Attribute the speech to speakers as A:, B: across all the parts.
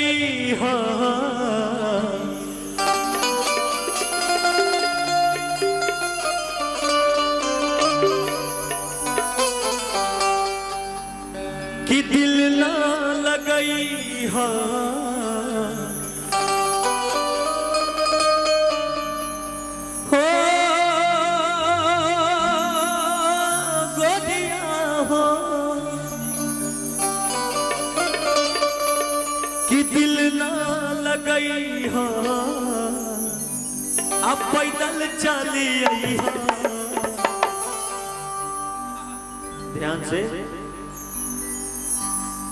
A: लगई हो, कि दिल ना लगई हो, हो गोरिया हो, कि दिल ना लगई हो, अब पैदल चली आई हो। ध्यान से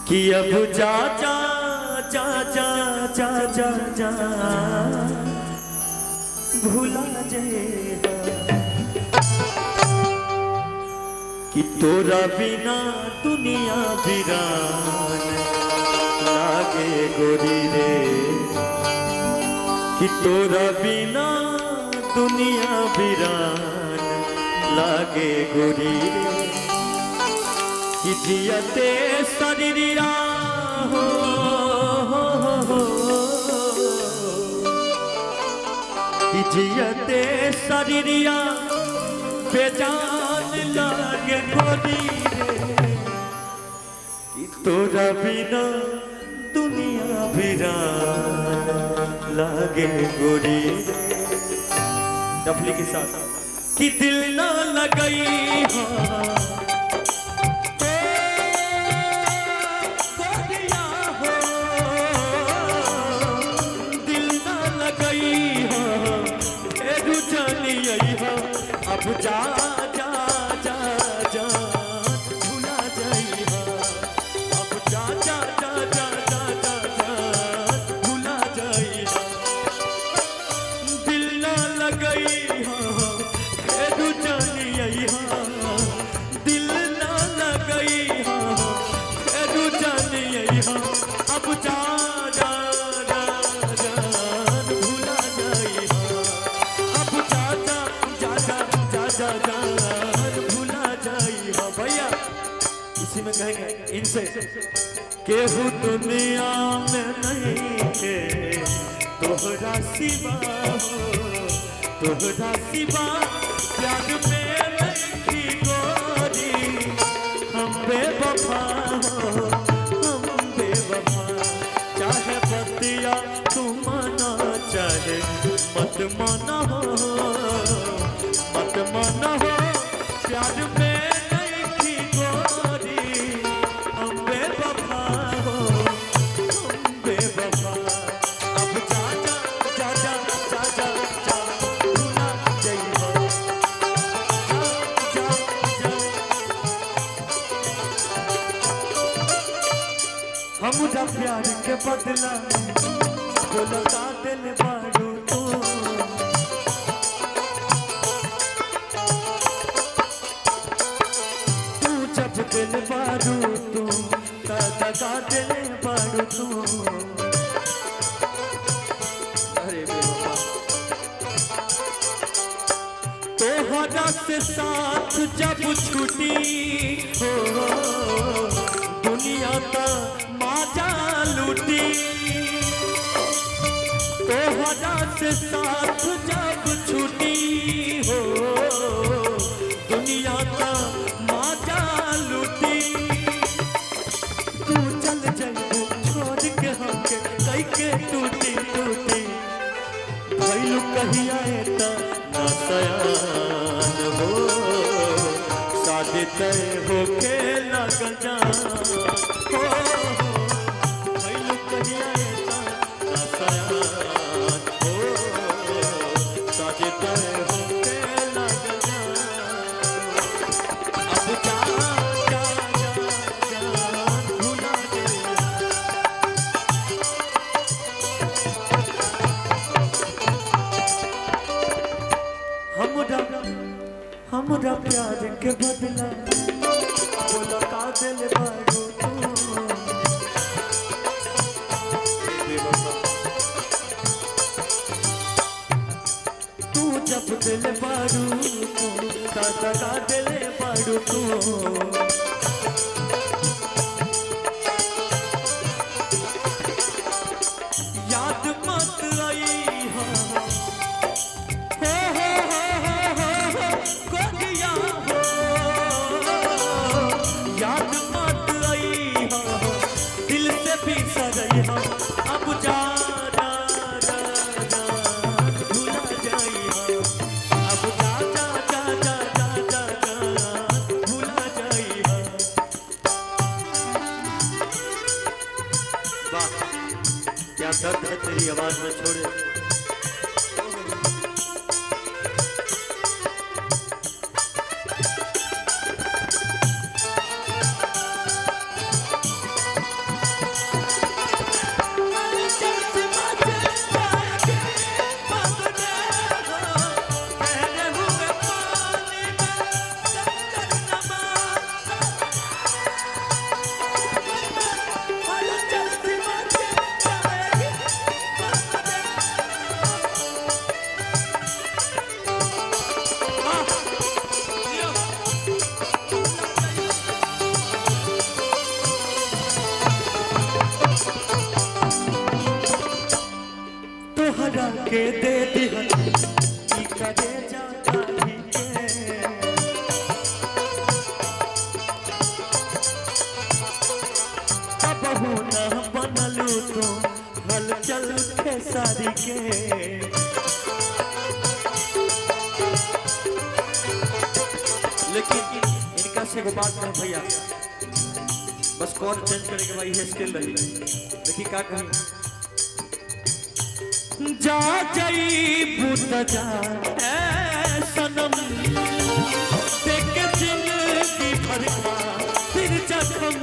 A: कि अब जा जा जा जा जा जा जा भूला जाएगा कि तोरा बिना दुनिया बिरान लागे गोरी रे, कि तोरा बिना दुनिया बिरान लागे गोरी रे, कि जियते शरीरिया हो, हो, कि जियते शरीरिया बेजान लागे गोरी रे, कि तोरा बिना दुनिया बिरान लागे गोरी रे। डफली के साथ कि दिल ना लगई हो, गोरिया हो, दिल ना लगई हो, फेरू चली आई हो, अब जा जा जा जा भुला जाई हो, अब जा जा जा जा जा जा जा भुला जाई हो, दिल ना लगई हो, फेरू चली आई हो, दिल ना लगई हो, फेरू चली आई हो, अब जा जा जा जा भुला जाई हो, अब जा जा जा जा जा जा जा भुला जाई हो। भैया इसी में कहेंगे इनसे केहू दुनिया में नहीं के तोहरा सिवा हो, तोहरा सिवा प्यार में नहीं गोरी, हम बेवफा हो, हम बेवफा, चाहे बतिया तू माना चाहे मत माना हो, मत माना हो, प्यार में नहीं गोरी, हम बेवफा हो, हम बेवफा, अब जा जा जा जा जा जा जा भुला जाइहो, जा जा जा। हमरा प्यार के बदला बोलता दिल बारू तू, तू जब दिल बारू तू दादा दिल बारू तू, अरे बेवफा तोहरा से साथ जब छूटी हो, दुनिया का माजा लूटी, तोहरा से साथ जब छूटी हो, दुनिया का माजा लूटी, तू चल जाइबू छोड़ के हमके कई के टूटी टूटी, भइलू कहिया एता ना सयान हो, शादी तय होके लगल जान हो, भइलू कहिया एता ना सयान हो, शादी तय होके लगल जान, अब जा जा जा जा भुला जाइए। हमरा हमरा प्यार के बदला बोला का दिल बारू तू, बेवफा तू जब दिल बारू तू दादा का दिल बारू तू, ही आवाज न छोड़े। तोहरा के दे दिहन ई करे जाता ही के। कबहू न बनलू तू हलचल खेसारी के। लेकिन इनका से एगो बात ना भैया, बस कौन चेंज करे के भाई है स्किल रही। देखी का कही जा जई भूत जा ए सनम, देख जिंदगी भर का फिर जख्म,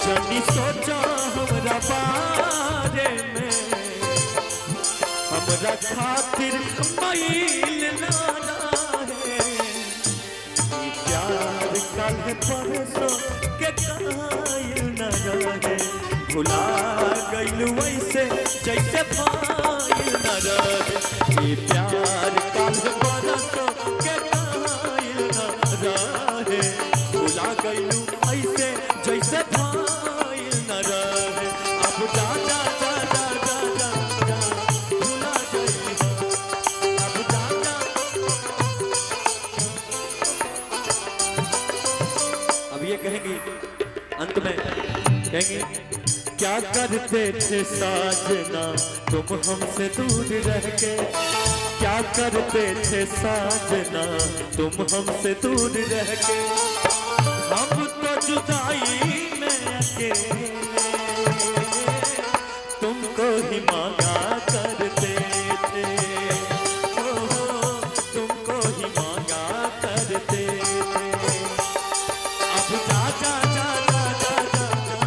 A: जनी सोचा हमरा बारे में, हमरा खातिर मैल ना रहे। ई प्यार कल परसों के कायल न रहे, भुला गइल वैसे जैसे भाई न रहे। ई प्यार कल परसों के कायल न रहे, भुला गइल ऐसे जैसे भाई न रहे। अब जा जा जा जा जा जा जा भुला गइल, अब जा जा। अब ये कहेंगी अंत में कहेंगी, क्या करते थे साजना तुम हमसे दूर रह के, क्या करते थे साजना तुम हमसे दूर रह के, हम तो जुदाई में अकेले तुमको ही मांगा करते थे, ओ हो तुमको ही मांगा करते थे। अब जा जा जा जा जा जा जा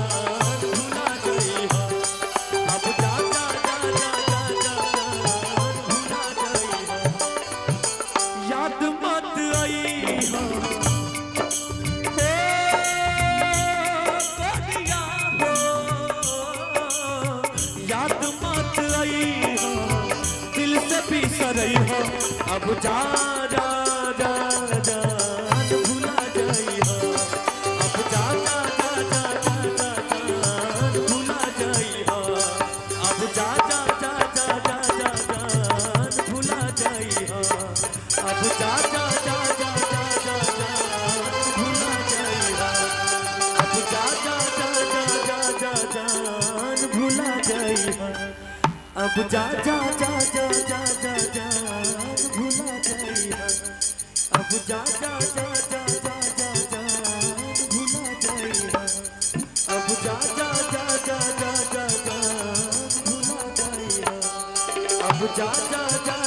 A: भुला गई हो, अब जा जा जा जा जा जा जा भुला गई हो, याद मत आई हो, हो गोरिया हो, याद मत आई हो, दिल से बिसरई हो, अब जा जा जा जा भुला गई हो, अब जा जा जा जा जा जा जा भुला गई हो, अब जा जा जा जा जा जा जा भुला गई हो, अब जा जा जा जा जा जा जा भुला गई हो, अब जा जा जा जा जा जा जा भुला गई हो, अब जा जा जा जा जा जा जा भुला गई हो, अब जा जा जा जा जा जा जा भुला गई हो, अब जा जा जा जा जा जा जा भुला गई हो, अब जा जा जा